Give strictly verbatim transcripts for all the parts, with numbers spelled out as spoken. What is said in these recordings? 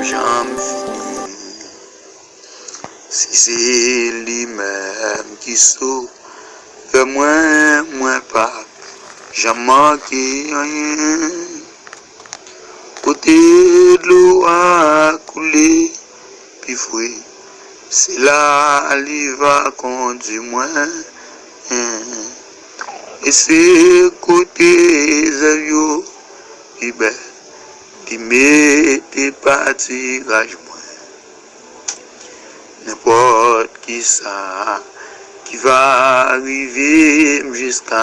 janm fini. Si se li menm ki sovè mwen, mwen p ap janm manke anyen. Kote dlo a koule pi fre, se la li va kondui mwen. E se kote zèv yo pi bèl, li mete patiraj mwen. Nenpòt kisa ki va rive m, jiska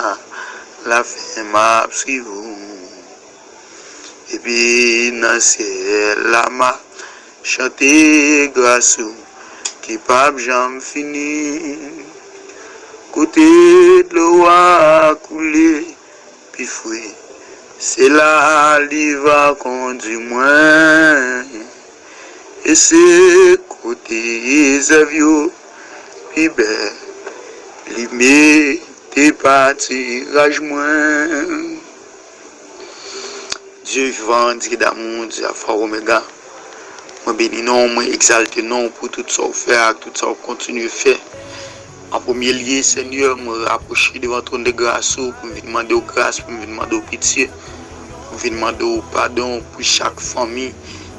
lafen m ap swiv ou. Epi nan syèl la m ap chante gras ou ki p ap janm fini. Kote dlo a koule pi fre, se la li va kondui mwen. E se kote zèv yo pi bèl, li mete patiraj mwen. Dye vivan, Dye damou, Dye Alfa Omega. Mwen beni non w, mwen egzalte non w pou tout sa w fè ak tout sa w kontinye fè. An premye lye, Senyè, mwen rapwoche devan twòn de gras ou pou m vin mande w gras, pou m vin mande w pitye, pou m vin mande w padon pou chak fanmi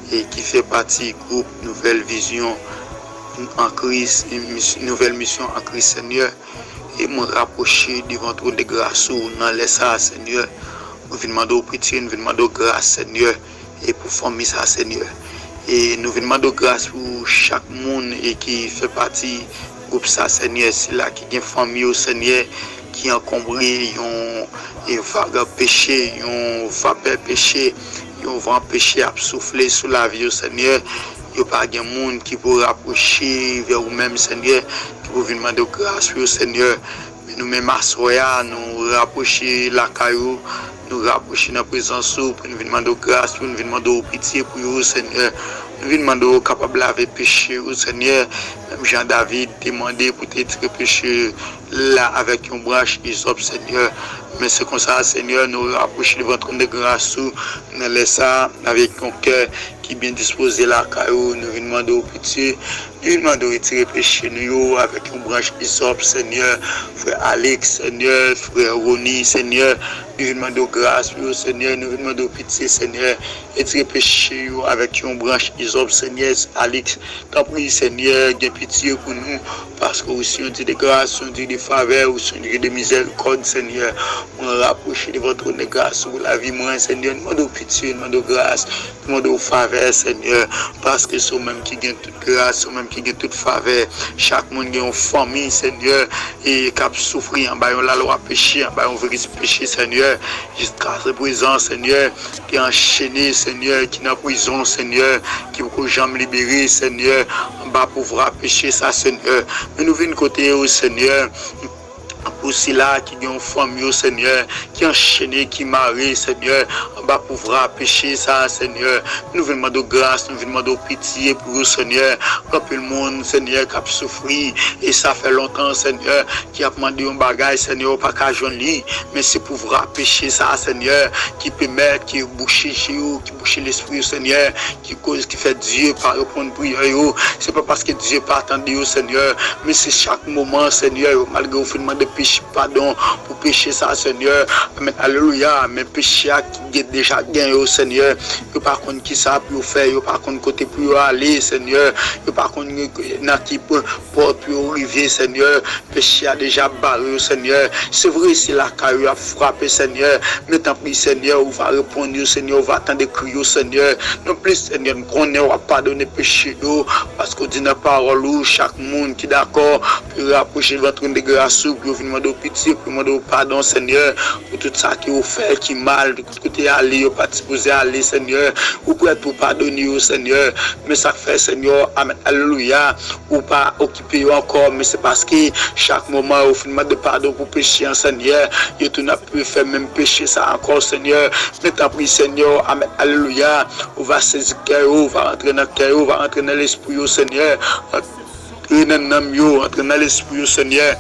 e ki fè pati gwoup Nouvèl Vizyon an Kris, mis- Nouvèl Misyon an Kris, Senyè. E mwen rapwoche devan twòn de gras ou nan lè sa a, Senyè. Nou vin mande w pitye, nou vin mande w gras, Senyè, e pou fanmi sa, Senyè. E nou vin mande w gras pou chak moun e ki fè pati gwoup sa, Senyè. Sila ki gen fanmi yo, Senyè, ki ankonbre yon, yon vag peche, yon vapè peche, yon van peche ap soufle sou lavi yo, Senyè. Yo pa gen moun ki pou rapwoche vè ou menm, Senyè, ki pou vin mande w gras pou yo, Senyè. Men nou menm aswè a, nou rapwoche lakay ou, nou rapwoche nan prezans ou, pou nou vin mande w gras, pou nou vin mande w pitye pou yo, Senyè. Nou vin mande w kapab lave peche yo, Senyè. Menm jan David te mande pou te etire peche la avèk yon branch izòp, Senyè. Men se konsa, Senyè, nou rapwoche devan twòn de gras ou nan lè sa a, avèk yon kè ki byen dispoze lakay ou. Nou vin mande w pitye. Nou vin mande w retire peche nou yo avèk yon branch izòp, Senyè. Frè Alex, Senyè, frè Rony, Senyè, nou vin mande w gras pou yo, Senyè. Nou vin mande w pitye, Senyè. Retire peche yo avèk yon branch izòp, Senyè. Alex, tanpri, Senyè, gen pitye pou nou, paske ou se yon Dye de gras, yon Dye de favè, ou se yon Dye de mizèrikòd, Senyè. Mwen rapwoche devan twòn de gras ou lavi mwen, Senyè. Nou mande w pitye, nou mande w gras, nou mande w favè, Senyè, paske se ou menm ki gen tout gras, se ou menm ki gen tout favè. Chak moun gen yon fanmi, Senyè, e k ap soufri anba yon lalwa peche, anba yon viris peche, Senyè. Jiskaprezan, Senyè, ki anchene, Senyè, ki nan prizon, Senyè, ki poko janm libere, Senyè, anba pouvwa peche sa, Senyè. Men nou vin kote ou, Senyè, pou sila ki gen yon fanmi yo, Senyè, ki anchene, ki mare, Senyè, anba pouvwa peche sa, Senyè. Nou vin mande w gras, nou vin mande w pitye pou yo, Senyè. Gen anpil moun, Senyè, k ap soufri, e sa fè lontan, Senyè, ki ap mande yon bagay, Senyè, yo pa ka jwenn li. Men se pouvwa peche sa, Senyè, ki pèmèt ke yo bouche je yo, ki bouche lespri yo, Senyè, ki koz, ki fè Dye pa reponn priyè yo. Se pa paske Dye pa tande yo, Senyè, men se chak moman, Senyè, yo, malgre yo fin mande peche, padon pou peche sa, Senyè. Amèn, alelouya. Men peche a ki gen, deja gen yo, Senyè, yo pa konn ki sa pou yo fè, yo pa konn kote pou yo ale, Senyè, yo pa konn nan ki pòt pou yo rive, Senyè. Peche a deja bare yo, Senyè. Se vre, se lakay yo y ap frape, Senyè. Men tanpri, Senyè, ou va reponn yo, Senyè, ou va tande kri yo, Senyè. Nonplis, Senyè, m konnen w ap padone peche yo, paske w di nan pawòl ou, chak moun ki dakò pou yo rapwoche devan twòn de gras ou, pou yo vin mande w pitye, pou yo mande w padon, Senyè, pou tout sa ke yo fè ki mal, tout kote y ale, yo pa t sipoze ale, Senyè. Ou prèt pou padone yo, Senyè. Men sa k fè, Senyè, amèn, alelouya, ou pa okipe yo ankò, men se paske chak moman yo fin mande padon pou peche an, Senyè, yo tounen ap fè menm peche sa ankò, Senyè. Men tanpri, Senyè, amèn, alelouya, ou va sezi kè yo, ou va rantre nan kè yo, ou va rantre nan lespri yo, Senyè. Antre nan nanm yo, antre nan lespri yo, Senyè.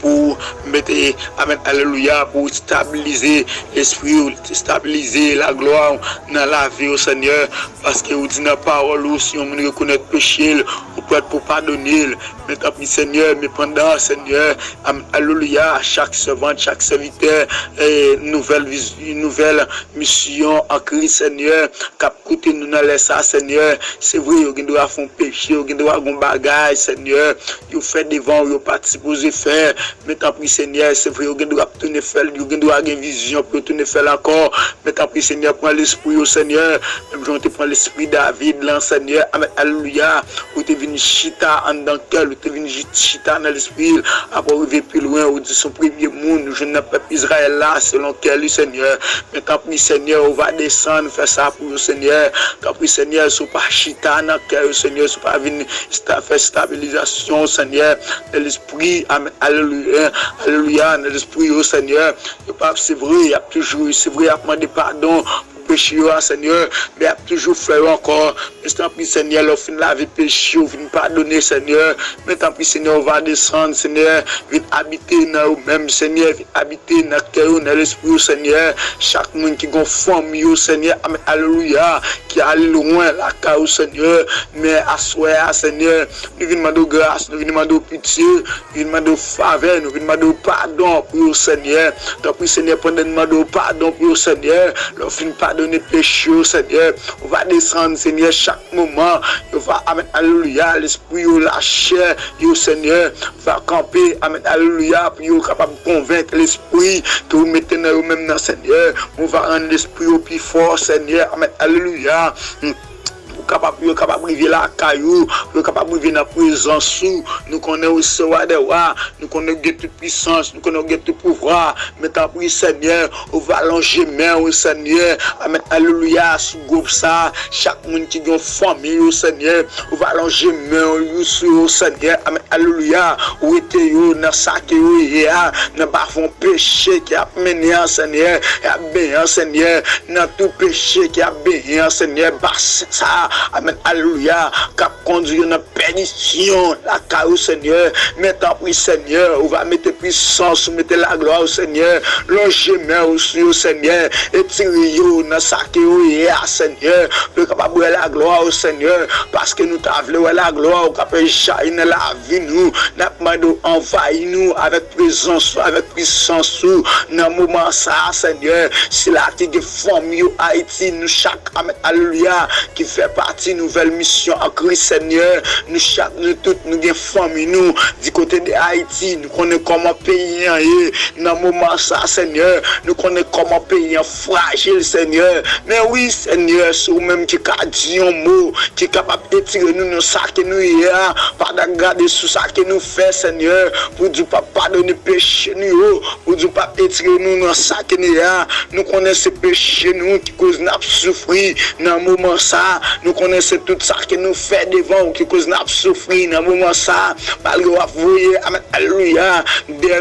pou mete, amèn, alelouya, pou stabilize lespri w, stabilize laglwa w nan lavi w, Senyè, paske ou di nan pawòl ou, si yon moun rekonèt peche l, ou prèt pou padone l. Men tanpri, Senyè, men pandan, Senyè, amèn, alelouya, chak sèvant, chak sèvitè, e, nouvèl viz-, nouvèl misyon an Kris, Senyè, k ap koute nou nan lè sa, Senyè. Se vre, yo gen dwa fè yon peche, yo gen dwa gen yon bagay, Senyè, yo fè devan w, yo pa t sipoze fè. Men tanpri, Senyè, se vre, yo gen dwa ap tounen fè l, yo gen dwa gen vizyon pou yo tounen fè l ankò. Men tanpri, Senyè, pran lespri yo, Senyè. Menm jan w te pran lespri David lan, Senyè. Amèn, alelouya. Ou te vin chita anndan kè l, ou te vin ji-, chita nan lespri l. Apre w rive pi lwen, ou di se yon premye moun, ou jwenn nan pèp Izrayèl la, selon kè li, Senyè. Men tanpri, Senyè, ou va desann, fè sa pou yo, Senyè. Tanpri, Senyè, si w pa chita nan kè yo, Senyè, si w pa vin sta-, fè stabilizasyon, Senyè, nan lespri, amèn, alelouya, alelouya, nan lespri yo, Senyè, yo pa, se vre, y ap toujou, se vre, y ap mande padon pou peche yo a, Senyè, men y ap toujou fè yo ankò. Men tanpri, Senyè, lè w fin lave peche yo, w fin padone, Senyè, men tanpri, Senyè, ou va desann, Senyè, vin abite nan yo menm, Senyè, vin abite nan kè yo, nan lespri yo, Senyè. Chak moun ki gen fanmi yo, Senyè, amèn, alelouya, ki ale lwen lakay ou, Senyè. Men aswè a, Senyè, nou vin mande w gras, nou vin mande w pitye, nou vin mande w favè, nou vin mande w padon pou yo, Senyè. Tanpri, Senyè, pandan n mande w padon pou yo, Senyè, lè w fin padone peche yo, Senyè, ou va desann, Senyè, chak moman, yo va, amèn, alelouya, lespri yo, lachè yo, Senyè, va kanpe, amèn, alelouya, pou yo kapab konvenk lespri ke ou mete nan yo menm nan, Senyè. Ou va rann lespri yo pi fò, Senyè, amèn, alelouya. Pou kapab, pou yo kapab rive lakay ou, pou yo kapab rive nan prezans ou. Nou konnen ou se wa dè wa, nou konnen ou gen tout pwisans, nou konnen ou gen tout pouvwa. Men tanpri, Senyè, ou va lonje men ou, Senyè. Amèn, alelouya, sou gwoup sa, chak moun ki gen yon fanmi yo, Senyè, ou va lonje men ou sou yo, Senyè. Amèn, alelouya, ou rete yo nan sa ke yo ye a, nan bafon peche ki ap mennen an, Senyè, y ap benyen an, Senyè, nan tou peche ki ap benyen an, Senyè, basen sa, amèn, alelouya, k ap kondui yo nan pèdisyon lakay ou, Senyè. Men tanpri, Senyè, ou va mete pwisans ou, mete laglwa ou, Senyè. Lonje men ou sou yo, Senyè. Etire yo nan sa ke yo ye a, Senyè. Pou yo kapab wè laglwa ou, Senyè. Paske nou ta vle wè laglwa ou k ap jayi nan lavi nou. N ap mande w anvayi nou avèk prezans ou, avèk pwisans ou. Nan moman sa a, Senyè, sila ki gen fanmi yo Ayiti, nou chak, amèn, alelouya, ki fè pati nouvèl misyon an Kris, Senyè. Nou chak, nou tout, nou gen fanmi nou di kote de Ayiti. Nou konnen kòman peyi an ye nan moman sa, Senyè. Nou konnen kòman peyi an frajil, Senyè. Men wi, Senyè, se ou menm ki ka di yon mo ki kapab etire nou nan sa ke nou ye a. Pa t ap gade sou sa ke nou fè, Senyè, pou di w p ap padone peche nou yo, pou di w p ap etire nou nan sa ke nou ye a. Nou konnen se peche nou ki koz n ap soufri nan moman sa. Nou konnen se tout sa ke nou fè devan ou ki koz n ap soufri nan moman sa. Malgre w ap voye, amèn, alelouya, de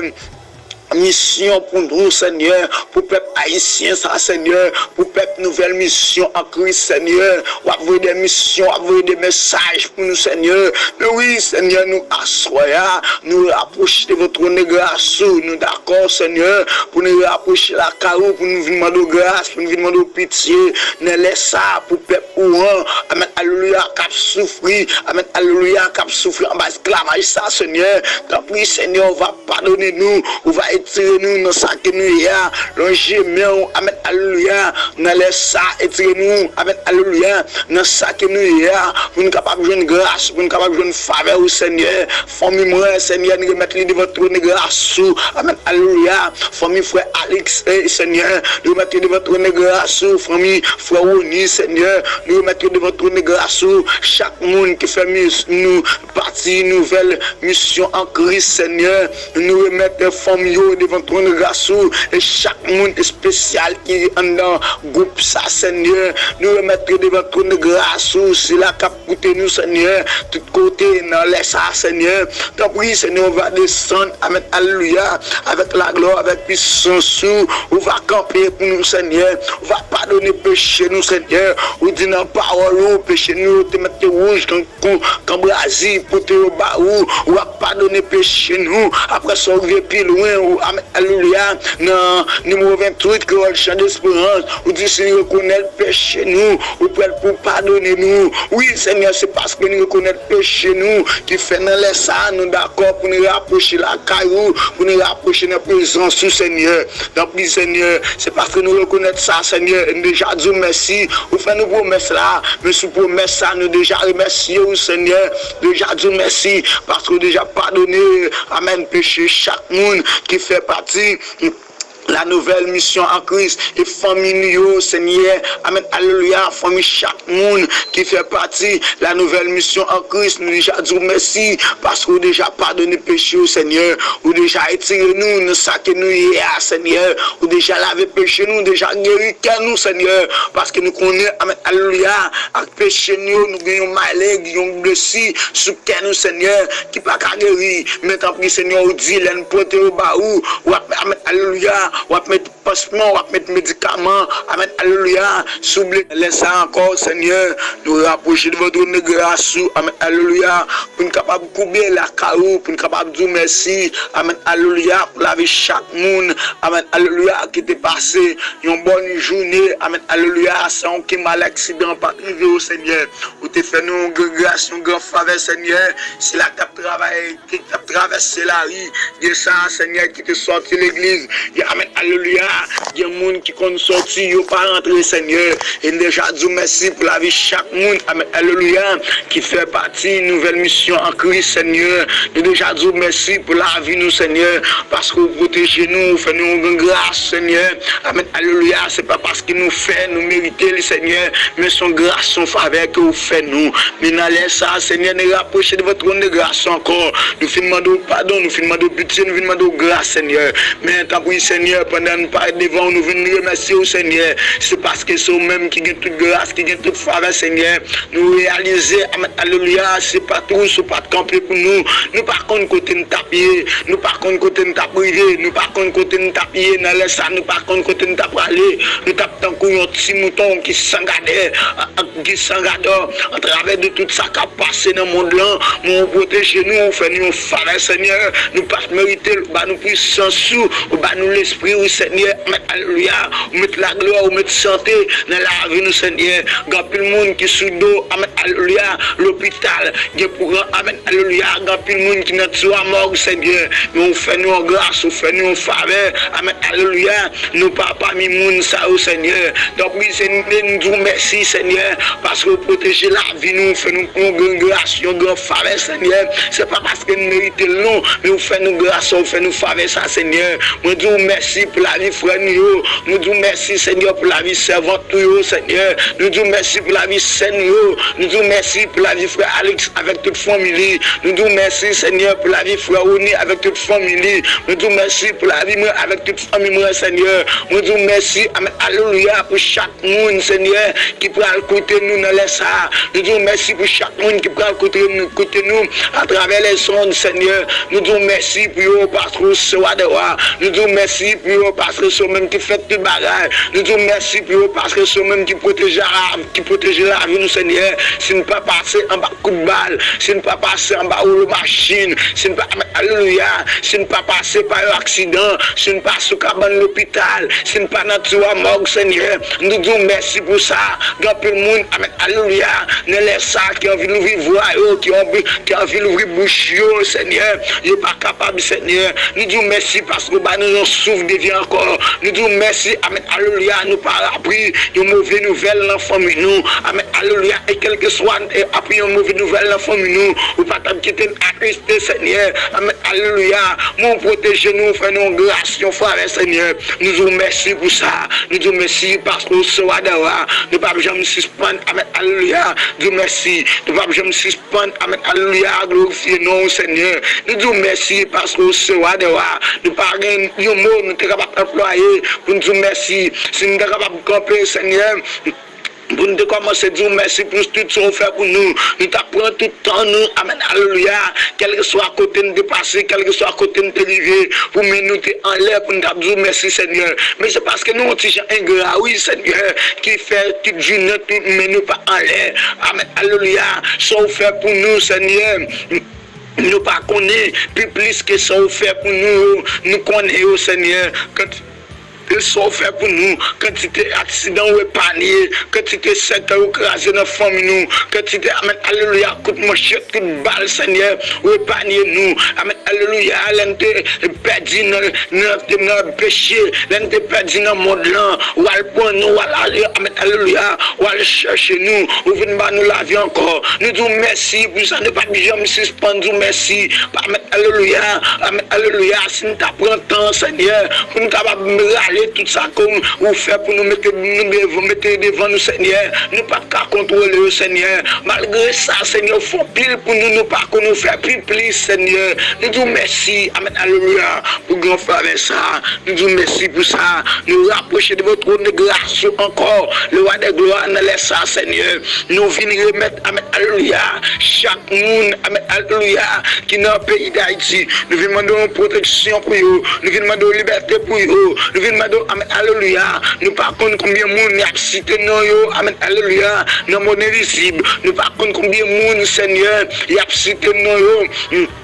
misyon pou nou, Senyè, pou pèp ayisyen sa, Senyè, pou pèp nouvèl misyon an Kris, Senyè. W ap voye de misyon, w ap voye de mesaj pou nou, Senyè. Men wi, Senyè, nou aswè a, nou rapwoche devan twòn de gras ou. Nou dakò, Senyè, pou nou rapwoche lakay ou, pou nou vin mande w gras, pou nou vin mande w pitye nan lè sa a pou pèp ou an. Amèn, alelouya, k ap soufri. Amèn, alelouya, k ap soufri anba esklavaj sa, Senyè. Tanpri, Senyè, ou va padone nou, ou va etire nou nan sa ke nou ye a. Lonje men w, amèn, alelouya, nan lè sa, etire nou, amèn, alelouya, nan sa ke nou ye a, pou nou kapab jwenn gras, pou nou kapab jwenn favè ou, Senyè. Fanmi mwen, Senyè, nou remèt li devan twòn gras ou, amèn, alelouya. Fanmi frè Alix, e, Senyè, nou remèt li devan twòn gras ou, fanmi frè Rony, Senyè, nou remèt li devan twòn gras ou, chak moun ki fè mis-, nou pati nouvèl misyon an Kris, Senyè. Nou remèt fanmi yo, devan twòn gras ou, e chak moun espesyal ki anndan gwoup sa, Senyè. Nou remèt yo devan twòn gras ou, sila k ap koute nou, Senyè, tout kote nan lè sa, Senyè. Tanpri, Senyè, ou va desann, amèn, alelouya, avèk laglwa, avèk pisans ou, ou va kanpe pou nou, Senyè. Ou va padone peche nou, Senyè. Ou di nan pawòl ou, peche nou yo te mèt te wouj tankou kanbrazi, pote yo ba ou, ou ap padone peche nou. Apre sa, ou rive pi lwen, ou, amèn, alelouya, nan nimewo venntuit, Kreyòl Chan Desperans, ou di si nou rekonèt peche nou, ou prèt pou padone nou. Wi, Senyè, se paske nou rekonèt peche nou ki fè nan lè sa a nou dakò pou nou rapwoche lakay ou, pou nou rapwoche nan prezans ou, Senyè. Tanpri, Senyè, se paske nou rekonèt sa, Senyè, e nou deja di w mèsi. Ou fè nou pwomès la, men sou pwomès sa, nou deja remèsye w, Senyè. Deja di w mèsi, paske w deja padone, amèn, peche chak moun ki fè pati la nouvelle mission en Christ e fanmi nou yo, Senyè. Amèn, alelouya, fanmi chak moun ki fè pati la nouvelle mission en Christ, nou deja di w mèsi, paske w deja padone peche yo, Senyè. Ou deja retire nou nan sa ke nou ye a, Senyè. Ou deja lave peche nou, ou deja geri kè nou, Senyè. Paske nou konnen, amèn, alelouya, ak peche nou yo, nou gen yon maleng, yon blesi sou kè nou, Senyè, ki pa ka geri. Men tanpri, Senyè, ou di, lè n pote yo ba ou, w ap, amèn, alelouya, w ap met pansman, w ap met medikaman, amèn, alelouya, sou blesi. Lè sa ankò, Senyè, nou rapwoche devan twòn de gras ou, amèn, alelouya, pou n kapab koube lakay ou, pou n kapab di w mèsi, amèn, alelouya, pou lavi chak moun, amèn, alelouya, ki te pase yon bòn jounen, amèn, alelouya, san okenn mal aksidan pa t rive yo, Senyè. Ou te fè nou yon gran gras, yon gran favè, Senyè. Sila k t ap travay, ki t ap travèse lari, gen sa, Senyè, ki te sòti legliz. Gen, amèn, alelouya. Gen moun ki konn sòti, yo pa rantre, Senyè. E n deja di w mèsi pou lavi chak moun, amèn, alelouya, ki fè pati nouvelle mission en Christ, Senyè. Nou deja di w mèsi pou lavi nou, Senyè, paske w pwoteje nou, ou fè nou yon gran gras, Senyè. Amèn, alelouya. Se pa paske nou fè, nou merite li, Senyè, men se yon gras, se yon favè ke w fè nou. Men nan lè sa a, Senyè, nou rapwoche devan twòn de gras ankò. Nou fin mande w padon, nou fin mande w pitye, nou vin mande w gras, Senyè. Men tanpri, Senyè, pandan n parèt devan w, nou vin remèsye w, Senyè. Se paske se w menm ki gen tout gras, ki gen tout favè, Senyè. Nou reyalize, amèn, alelouya, se pa twou si w pa t kanpe pou nou. Nou pa konn kote n t ap ye, nou pa konn kote n t ap rive, nou pa konn kote n t ap ye nan lè sa, nou pa konn kote n t ap prale. Nou t ap tankou yon ti mouton ki san gadè, a, a, ki san gadò, atravè de tout sa k ap pase nan mond lan. Men ou pwoteje nou, ou fè nou yon favè, Senyè. Nou pa t merite l, ou ba nou pisans ou, ou ba nou lespri ou, Senyè. Amèn, alelouya. Ou met laglwa, ou met sante nan lavi nou, Senyè. Gen anpil moun ki sou do, amèn, alelouya, lopital, gen pou, amèn, alelouya, gen anpil moun ki nan tiwa mòg, Senyè. Men ou fè nou yon gras, ou fè nou yon favè, amèn, alelouya. Nou pa pami moun sa yo, Senyè. Donk, wi, se nou, nou di w mèsi, Senyè, paske ou pwoteje lavi nou, ou fè nou yon gran gras, yon gran favè, Senyè. Se pa paske n merite l, non, men ou fè nou gras, ou fè nou favè sa, Senyè. Mwen di w mèsi pou lavi frè nou yo. Nou di w mèsi, Senyè, pou lavi sèvant nou yo, Senyè. Nou di w mèsi pou lavi sè nou yo. Nou di w mèsi pou lavi frè Alex avèk tout fanmi li. Nou di w mèsi, Senyè, pou lavi frè Rony avèk tout fanmi li. Nou di w mèsi pou lavi mwen avèk tout fanmi mwen, Senyè. Mwen di w mèsi, amèn, alelouya, pou chak moun, Senyè, ki pral koute nou nan lè sa a. Nou di w mèsi pou chak moun ki pral koute nou, koute nou atravè lèzond, Senyè. Nou di w mèsi pou yo, paske w se wa dè wa. Nou di w mèsi pou yo, paske se ou menm ki fè tout bagay. Nou di w mèsi pou yo, paske se ou menm ki pwoteje la, ki pwoteje lavi nou, Senyè. Si n pa pase anba kout bal, si n pa pase anba woulo machin, si n pa, alelouya, si n pa pase pa yon aksidan, si n pa sou kabann lopital, si n pa nan tiwa mòg, Senyè, nou di w mèsi pou sa. Gen anpil moun, amèn, alelouya, nan lè sa a ki anvi louvri vwa yo, ki anvi, ki anvi louvri bouch yo, Senyè, yo pa kapab, Senyè. Nou di w mèsi paske w ba nou yon souf de vi ankò. Nou di w mèsi, amèn, alelouya, nou pa apri yon move nouvèl nan fanmi nou, amèn, alelouya, e kèlkeswa, e, apri yon move nouvèl nan fanmi nou, ou pa t ap kite n atriste, Senyè, amèn, alelouya, men w pwoteje nou, w fè nou yon gras, yon favè, Senyè. Nou di w mèsi pou sa. Nou di w mèsi paske w se wa dè wa. Nou p ap janm sispann, amèn, alelouya, di w mèsi. Nou p ap janm sispann, amèn, alelouya, glorifye non w, Senyè. Nou di w mèsi paske w se wa dè wa. Nou pa gen yon mo nou te kapab anplwaye pou n di w mèsi. Si n te kapab kanpe, Senyè, pou n te kòmanse di w mèsi pou tout sa w fè pou nou, nou t ap pran tout tan nou, amèn, alelouya, kèlkeswa kote n te pase, kèlkeswa kote n te rive, pou men nou te anlè, pou n t ap di w mèsi, Senyè. Men se paske nou yon ti jan engra, wi, Senyè, ki fè tout jounen, tout men nou pa anlè. Amèn, alelouya. Sa w fè pou nou, Senyè, nou pa konnen pi plis ke sa w fè pou nou yo, nou konnen yo, Senyè. Kantite sa w fè pou nou, kantite aksidan w epanye, kantite sèkèy ou kraze nan fanmi nou, kantite, amèn, alelouya, kout manchèt, kout bal, Senyè, ou epanye nou. Amèn, alelouya, lè n te pèdi nan, nan, nan peche, lè n te pèdi nan mond lan, w al pran nou, w al ale, amèn, alelouya, w al chèche nou, ou vin ba nou lavi ankò. Nou di w mèsi pou sa, nou p ap janm sispann di w mèsi. Amèn, alelouya, amèn, alelouya. Si n ta pran tan, Senyè, pou n kapab rale tout sa ke w fè pou nou, mete nou devan, mete devan nou, Senyè, nou p ap ka kontwole yo, Senyè. Malgre sa, Senyè, w fè anpil pou nou, nou pa konn ou fè pi plis, Senyè. Nou di w mèsi, amèn, alelouya, pou gran favè sa. Nou di w mèsi pou sa. Nou rapwoche devan twòn de gras ou ankò, le wa dè glwa, nan lè sa, Senyè. Nou vin remèt, amèn, alelouya, chak moun, amèn, alelouya, ki nan peyi Dayiti. Nou vin mande yon pwoteksyon pou yo. Nou vin mande yon libète pou yo. Nou vin mande, amèn, alelouya. Nou pa konn konbyen moun y ap site non yo, amèn, alelouya, nan mond envizib. Nou pa konn konbyen moun, Senyè, y ap site non yo. Mm.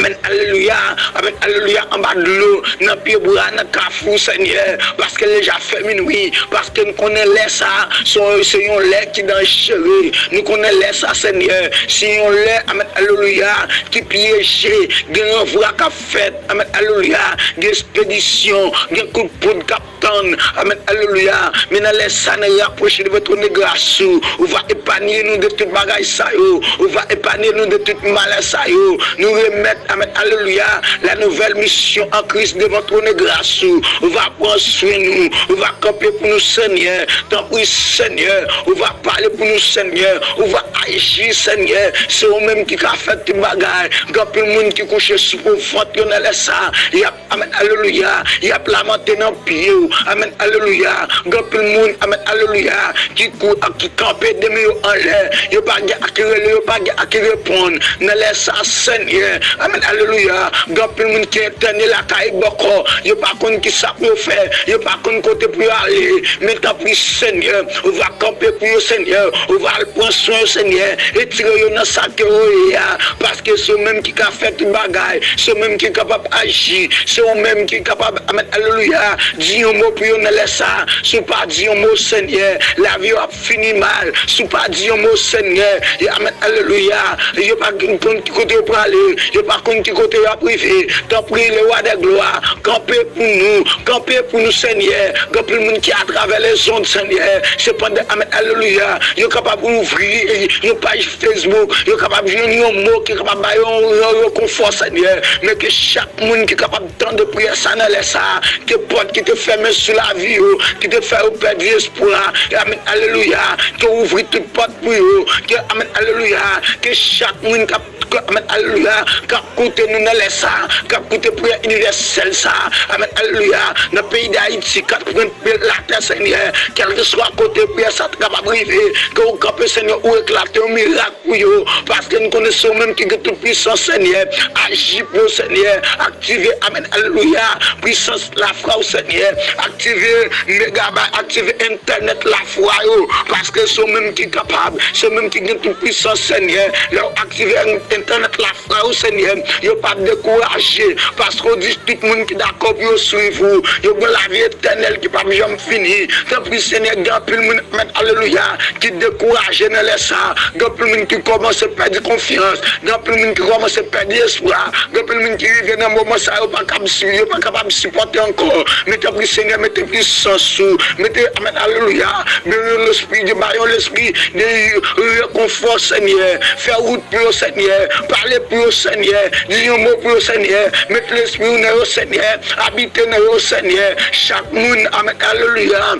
Amèn, alelouya, amèn, alelouya, anba dlo, nan pyebwa, nan kafou, Senyè, paske l deja fè minwi, paske n konnen lè sa, se, se yon lè ki danjere, nou konnen lè sa, Senyè, se yon lè, amèn, alelouya, ki pyeje, gen ranvwa k ap fèt, amèn, alelouya, gen espedisyon, gen kout poud k ap tann. Amèn, alelouya. Men nan lè sa, n rapwoche devan twòn de gras ou. Ou va epanye nou de tout bagay sa yo. Ou va epanye nou de tout malè sa yo. Nou remèt, amèn, alelouya, la nouvèl misyon an Kris devan twòn de gras ou. Ou va pran swen nou. Ou va kanpe pou nou, Senyè. Tanpri, Senyè. Ou va pale pou nou, Senyè. Ou va aji, Senyè. Se ou menm ki ka fè tout bagay. Gen anpil moun ki kouche sou po vant yo nan lè sa. Y ap Amèn, alelouya. Y ap lamante nan pye w. Amèn, alelouya. Gen anpil moun, amèn, alelouya, ki kou-, ki kanpe de men yo anlè. Yo pa gen a ki rele, yo pa gen a ki reponn. Nan lè sa, Senyè, amèn, alelouya, gen anpil moun ki entène lakay bòkò. Yo pa konn ki sa pou yo fè. Yo pa konn kote pou yo ale. Men tanpri, Senyè, ou va kanpe pou yo, Senyè. Ou va al pran swen yo, Senyè. Retire yo nan sa ke yo ye a. Paske se ou menm ki ka fè tout bagay. Se ou menm ki kapab aji. Se ou menm ki kapab, amèn, alelouya, di yon mo pou yo nan lè sa. Si w pa di yon mo, Senyè, lavi yo ap fini mal. Si w pa di yon mo, Senyè, amèn, alelouya, yo pa konn ki kote yo prale. Yo pa konn ki kote y ap rive. Tanpri, le wa dè glwa, kanpe pou nou. Kanpe pou nou, Senyè. Gen anpil moun ki atravè lezond, Senyè. Sepandan, amèn, alelouya, yo kapab ouvri yon paj Facebook, yo kapab jwenn yon mo ki kapab ba yo yon, yon rekonfò, Senyè. Men ke chak moun ki kapab tande priyè sa nan lè sa, ke pòt ki te fèmen sou lavi yo, ki te fè yo pèdi espwa, amèn, alelouya, ke w ouvri tout pòt pou yo, ke, amèn, alelouya, ke chak moun k ap, amèn, alelouya, k ap koute nou nan lè sa, k ap koute priyè inivèsèl sa, amèn, alelouya, nan peyi Dayiti, kat kwen latè, Senyè, kèlkeswa kote priyè sa t kapab rive, ke ou kanpe, Senyè, ou eklate yon mirak pou yo, paske n konnen se ou menm ki gen tout pwisans, Senyè. Aji pou yo, Senyè. Aktive, amèn, alelouya, pwisans lafwa w, Senyè. Aktive megabay, aktive entènèt lafwa yo, paske se ou menm ki kapab, se ou menm ki gen tout pwisans, Senyè. Lè w aktive entènèt lafwa yo, Senyè, Yo p ap dekouraje, paske w di tout moun ki dakò pou yo swiv ou, yo gen lavi etènèl ki p ap janm fini. Tanpri, Senyè, gen anpil moun, amèn, alelouya, ki dekouraje nan lè sa a. Gen anpil moun ki kòmanse pèdi konfyans. Gen anpil moun ki kòmanse pèdi espwa. Gen anpil moun ki rive nan moman sa a, yo pa kab si-, yo pa kapab sipòte ankò. Men tanpri, Senyè, mete pisans ou. Mete, amèn, alelouya. Beni lespri de, ba yo lespri de rekonfò, Senyè. Fè wout pou yo, Senyè. Pale pou yo, Senyè. Di yon mo pou yo, Senyè. Met lespri w nan yo, Senyè. Abite nan yo, Senyè. Chak moun, amèn, alelouya,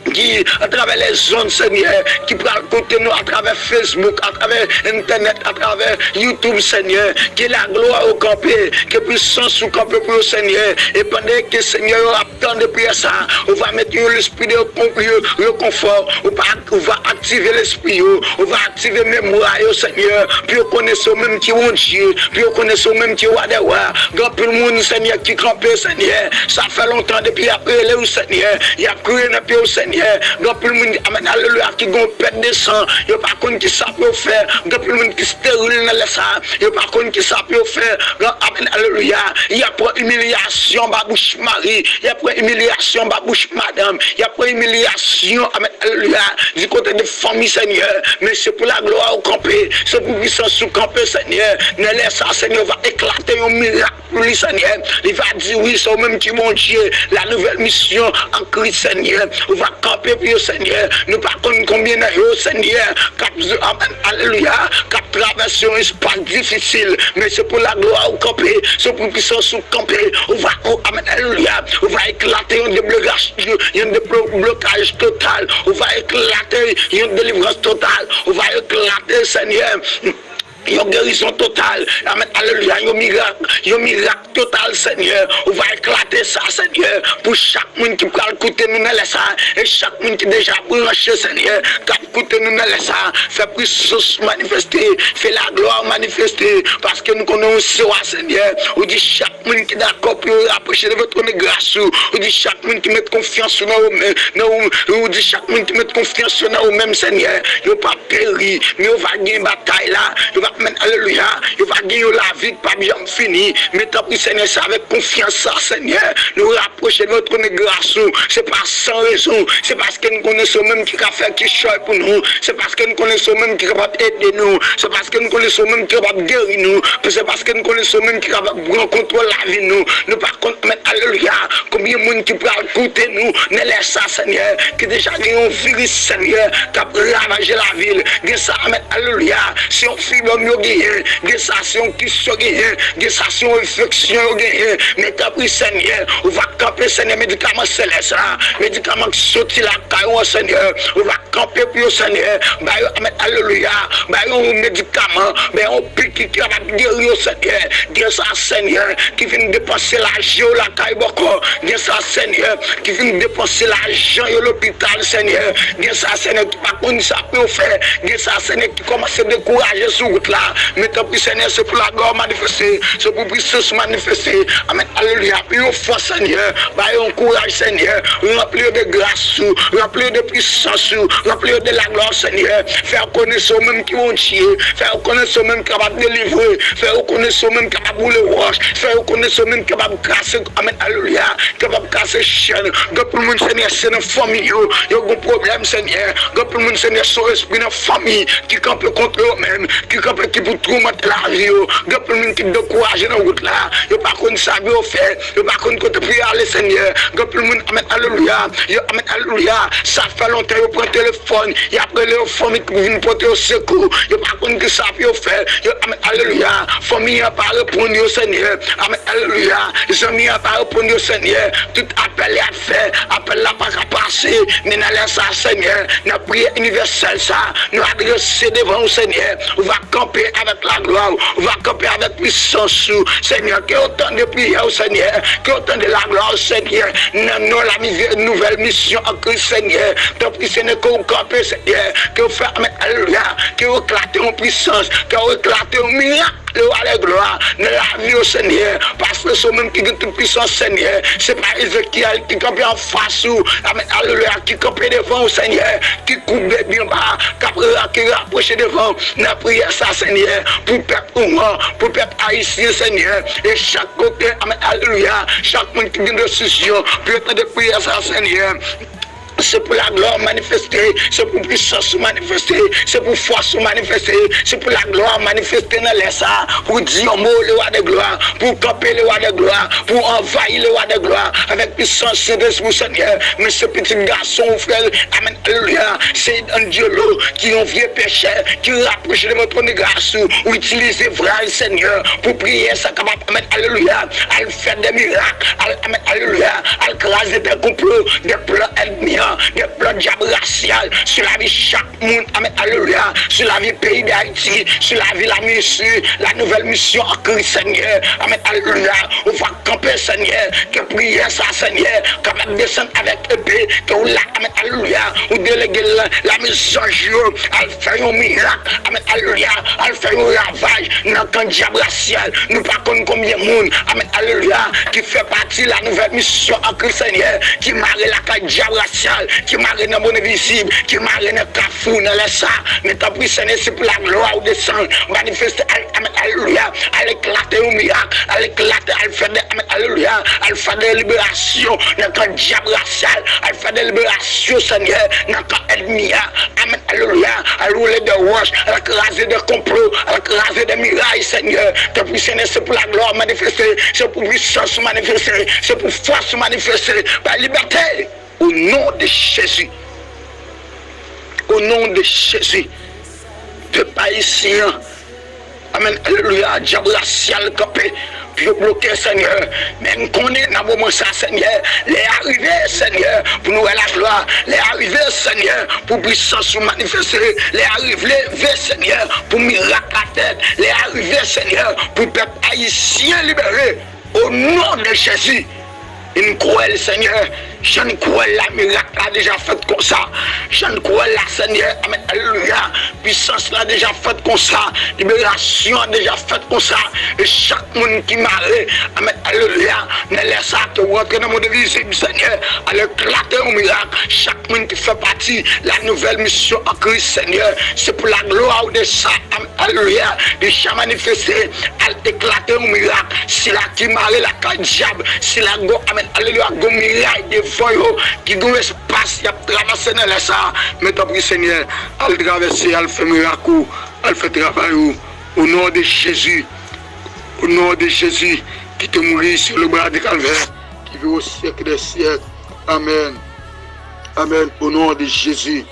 ki atravè lèzonn, Senyè, ki pral koute nou atravè Facebook, atravè entènèt, atravè YouTube, Senyè, ke laglwa ou kanpe, ke pisans ou kanpe pou yo, Senyè. E pandan ke, Senyè, yo ap tande priyè sa a, ou va mete yon lespri de kon-, yo, yo konfò, ou va, ou va aktive lespri yo, ou va aktive memwa yo, Senyè, pou yo konnen se ou menm ki Bondye, pou yo konnen se ou menm ki Wa dè wa. Gen anpil moun, Senyè, ki kanpe, Senyè, sa fè lontan depi y ap rele w, Senyè, y ap kriye nan pye w, Senyè. Gen anpil moun, amèn, alelouya, ki gon pèt de san, yo pa konn ki sa pou yo fè. Gen anpil moun ki steril nan lè sa a, yo pa konn ki sa pou yo fè. Gen, amèn, alelouya, y ap pran imilyasyon anba bouch Mari, y ap pran imilyasyon anba bouch madanm, y ap pran imilyasyon, amèn, alelouya, di kote de fanmi, Senyè. Men se pou laglwa ou kanpe, se pou pisans ou kanpe, Senyè. Nan lè sa, Senyè, ou va eklate yon mirak pou li, Senyè. Li va di, wi, se ou menm ki Bondye, la nouvèl misyon an Kris, Senyè. Ou va kanpe pou yo, Senyè. Nou pa konn konbyen nan yo, Senyè, k ap, amèn, alelouya, k ap travèse yon espas difisil. Men se pou laglwa ou kanpe, se pou pisans ou kanpe. Ou va, ou, amèn, alelouya, ou va eklate yon deblokaj, yon deblokaj total. Ou va eklate yon delivrans total. Ou va eklate, Senyè, yon gerizon total. Amèn, alelouya, yon mirak, yon mirak total, Senyè. Ou va eklate sa, Senyè, pou chak moun ki pral koute nou nan lè sa a, e chak moun ki deja branche, Senyè, k ap koute nou nan lè sa a. Fè pisans ou manifeste, fè laglwa ou manifeste, paske nou konnen ou se wa, Senyè. Ou di chak moun ki dakò pou yo rapwoche devan twòn gras ou. Ou di chak moun ki met konfyans ou nan ou men, nan ou, ou di chak moun ki met konfyans yo nan ou menm, Senyè, yo p ap peri, men yo va gen batay la. Yo va, amèn, alelouya, yo va gen yon lavi k p ap janm fini. Men tanpri, Senyè, se avèk konfyans sa, Senyè, nou rapwoche devan twòn gras ou. Se pa san rezon, se paske nou konnen se ou menm ki ka fè kichòy pou nou. Se paske nou konnen se ou menm ki kapab ede nou. Se paske nou konnen se ou menm ki kapab geri nou. Se paske nou konnen se ou menm ki kapab pran kontwòl lavi nou. Nou pa konn, men, alelouya, konbyen moun ki pral koute nou nan lè sa, Senyè, ki deja gen yon viris, Senyè, k ap ravaje lavi l. Gen sa, men, alelouya, se yon fibròm yo genyen. Gen sa, se yon kis yo genyen. Gen sa, se yon enfeksyon yo genyen. Men tanpri, Senyè, ou va kanpe, Senyè, medikaman selès la, medikaman ki soti lakay ou an, Senyè. Ou va kanpe pou yo, Senyè. Ba yo, amèn, alelouya, ba yo yon medikaman, ba yo yon piki ki kapab geri yo, Senyè. Gen sa, Senyè, ki vin depanse lajan yo lakay bòkò. Gen sa, Senyè, ki vin depanse lajan yo lopital, Senyè. Gen sa, Senyè, ki pa konn sa pou yo fè. Gen sa, Senyè, ki kòmanse dekouraje sou wout la. Men tanpri, Senyè, se pou laglwa w manifeste, se pou pisans ou manifeste. Amèn, alelouya. Pou yo fòs, Senyè. Ba yo yon kouraj, Senyè. Ranpli yo de gras ou, ranpli yo de pisans ou, ranpli yo de laglwa w, Senyè. Fè yo konnen se ou menm ki Bondye. Fè yo konnen se ou menm ki kapab delivre. Fè yo konnen se ou menm ki kapab boule wòch. Fè yo konnen se ou menm ki kapab kase, amèn, alelouya, ki kapab kase chèn. Gen anpil moun, Senyè, se nan fanmi yo yo gen pwoblèm, Senyè. Gen anpil moun, Senyè, se yon espri nan fanmi ki kanpe kont yo menm, ki kanpe, ki pou toumante lavi yo. Gen anpil moun ki dekouraje nan wout la. Yo pa konn sa pou yo fè. Yo pa konn kote pou yo ale, Senyè. Gen anpil moun, amèn, alelouya. Yo, amèn, alelouya. Sa fè lontan yo pran telefòn. Y ap rele yo fanmi ki pou vin pote yo sekou. Yo pa konn ki sa pou yo fè. Yo, amèn, alelouya. Fanmi an pa reponn yo, Senyè. Amèn, alelouya. Zanmi an pa reponn yo, Senyè. Tout apèl y ap fè, apèl la pa ka pase. Men nan lè sa, Senyè, nan priyè inivèsèl sa, nou adrese devan ou, Senyè. Ou va kanpe avèk laglwa w. Ou va kanpe avèk pisans ou. Senyè, ke yo tande priyè w, Senyè. Ke yo tande laglwa w, Senyè. Nan non la nouvèl misyon an Kris, Senyè. Tanpri, Senyè, ke w kanpe, Senyè, ke w fè, amèn, alelouya, ke w eklate yon pwisans, ke w eklate yon mirak, le wa de glwa, nan lavi yo, Senyè, paske se ou menm ki gen tout pwisans, Senyè, se pa Ezekyèl ki kanpe anfas ou, amèn, alelouya, ki kanpe devan ou, Senyè, ki koube byen ba, k ap ra-, ki rapwoche devan w, nan priyè sa, Senyè, pou pèp ou an, pou pèp ayisyen, Senyè, e chak kote, amèn, alelouya, chak moun ki gen desizyon, pou yo tande priyè sa, Senyè. Se pou laglwa w manifeste, se pou pwisans ou manifeste, se pou fòs ou manifeste, se pou laglwa w manifeste nan lè sa a, pou di yon mo, le wa de glwa, pou kanpe, le wa de glwa, pou anvayi, le wa de glwa, avèk pwisans Sentespri w, Senyè. Men se pitit gason w, frè, amèn, alelouya, se Angelo, ki yon vye pechè, ki rapwoche devan twòn de gras ou, ou itilize vwa l, Senyè, pou priyè sa kapab, amèn, alelouya, al fè de mirak, al, amèn, alelouya, al kraze de konplo, de plan ènmi an, de plan dyab rasyal, sou lavi chak moun, amèn, alelouya, sou lavi peyi Dayiti, sou lavi la misi-, la nouvèl misyon an Kris, Senyè, amèn, alelouya, ou va kanpe, Senyè, ke priyè sa, Senyè, kapab desann avèk epe, ke ou la, amèn, alelouya, ou delege la, la mizanj yo, al fè yon mirak, amèn, alelouya, al fè yon ravaj nan kan dyab rasyal. Nou pa konn konbyen moun, amèn, alelouya, ki fè pati la nouvèl misyon an Kris, Senyè, ki mare lakay dyab rasyal, ki mare nan mond envizib, ki mare nan kafou, nan lè sa. Men tanpri, Senyè, se pou laglwa w desann, manifeste, al, amèn, alelouya, al eklate yon mirak, al eklate, al fè de, amèn, alelouya, al fè de liberasyon nan kan dyab rasyal, al fè de liberasyon, Senyè, nan kan ènmi a, amèn, alelouya, al woule de wòch, al kraze de konplo, al kraze de miray, Senyè. Tanpri, Senyè, se pou laglwa w manifeste, se pou pwisans ou manifeste, se pou fòs ou manifeste. Bay libète, o non de Jezi. O non de Jezi. Pèp ayisyen an, amèn, alelouya, dyab rasyal kanpe pou yo bloke, Senyè. Men n konnen nan moman sa, Senyè, lè a rive, Senyè, pou nou wè laglwa. Lè a rive, Senyè, pou pwisans ou manifeste. Lè a rive, Senyè, pou mirak la fèt. Lè a rive, Senyè, pou pèp ayisyen libere. O non de Jezi. E n kwè l, Senyè. Jan n kwè l la, mirak la deja fèt konsa. Jan n kwè l la, Senyè. Amèn. Alelouya. Pwisans la deja fèt konsa. Liberasyon an deja fèt konsa. E chak moun ki mare, amèn, alelouya, nan lè sa ke w rantre nan mond envizib, Senyè, al eklate yon mirak. Chak moun ki fè pati la nouvèl misyon an Kris, Senyè, se pou laglwa w de sa, amèn, alelouya, deja manifeste, al eklate yon mirak. Sila ki mare lakay dyab, sila gon, amèn, alelouya, gon miray devan yo, ki gon espas y ap travèse nan lè sa, men tanpri, Senyè, al travèse, al fè mirak ou, al fè travay ou. O non de Jezi. O non de Jezi, ki te mouri sur le bois de Calvaire, qui vit au siècle des siècles. Amèn. Amèn. O non de Jezi.